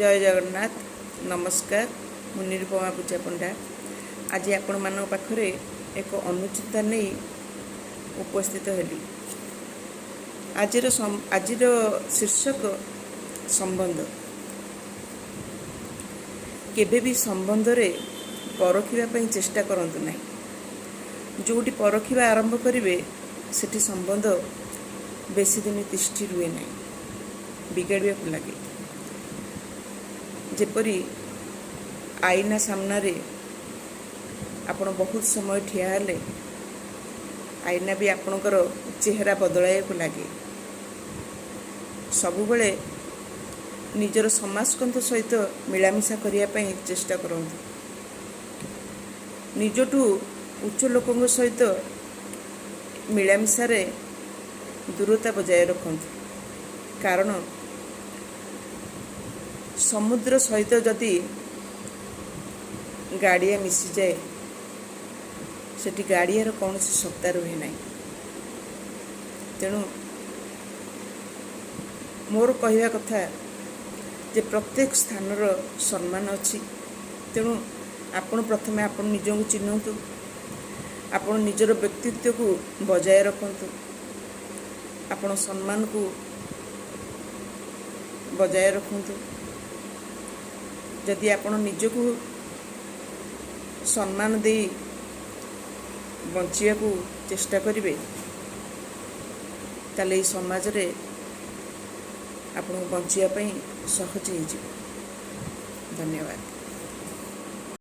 ଜୟ ଜଗନ୍ନାଥ। ନମସ୍କାର। ମୁଁ ନିରୁପମା ପୂଜା ପଣ୍ଡା ଆଜି ଆପଣମାନଙ୍କ ପାଖରେ ଏକ ଅନୁଚିନ୍ତା ନେଇ ଉପସ୍ଥିତ ହେଲି। ଆଜିର ଶୀର୍ଷକ ସମ୍ବନ୍ଧ। କେବେ ବି ସମ୍ବନ୍ଧରେ ପରଖିବା ପାଇଁ ଚେଷ୍ଟା କରନ୍ତୁ ନାହିଁ। ଯେଉଁଠି ପରଖିବା ଆରମ୍ଭ କରିବେ, ସେଠି ସମ୍ବନ୍ଧ ବେଶୀ ଦିନ ତିଷ୍ଠି ରୁହେ ନାହିଁ, ବିଗାଡ଼ିବାକୁ ଲାଗେ। ଯେପରି ଆଇନା ସାମ୍ନାରେ ଆପଣ ବହୁତ ସମୟ ଠିଆ ହେଲେ ଆଇନା ବି ଆପଣଙ୍କର ଚେହେରା ବଦଳାଇବାକୁ ଲାଗେ। ସବୁବେଳେ ନିଜର ସମାସ୍କନ୍ଧ ସହିତ ମିଳାମିଶା କରିବା ପାଇଁ ଚେଷ୍ଟା କରନ୍ତୁ। ନିଜଠୁ ଉଚ୍ଚ ଲୋକଙ୍କ ସହିତ ମିଳାମିଶାରେ ଦୂରତା ବଜାୟ ରଖନ୍ତୁ, କାରଣ ସମୁଦ୍ର ସହିତ ଯଦି ଗାଡ଼ିଆ ମିଶିଯାଏ, ସେଠି ଗାଡ଼ିଆର କୌଣସି ସତ୍ତା ରୁହେ ନାହିଁ। ତେଣୁ ମୋର କହିବା କଥା ଯେ ପ୍ରତ୍ୟେକ ସ୍ଥାନର ସମ୍ମାନ ଅଛି। ତେଣୁ ଆପଣ ପ୍ରଥମେ ଆପଣ ନିଜକୁ ଚିହ୍ନନ୍ତୁ, ଆପଣ ନିଜର ବ୍ୟକ୍ତିତ୍ୱକୁ ବଜାୟ ରଖନ୍ତୁ, ଆପଣ ସମ୍ମାନକୁ ବଜାୟ ରଖନ୍ତୁ। ଯଦି ଆପଣ ନିଜକୁ ସମ୍ମାନ ଦେଇ ବଞ୍ଚିବାକୁ ଚେଷ୍ଟା କରିବେ, ତାହେଲେ ଏଇ ସମାଜରେ ଆପଣଙ୍କୁ ବଞ୍ଚିବା ପାଇଁ ସହଜ ହେଇଯିବ। ଧନ୍ୟବାଦ।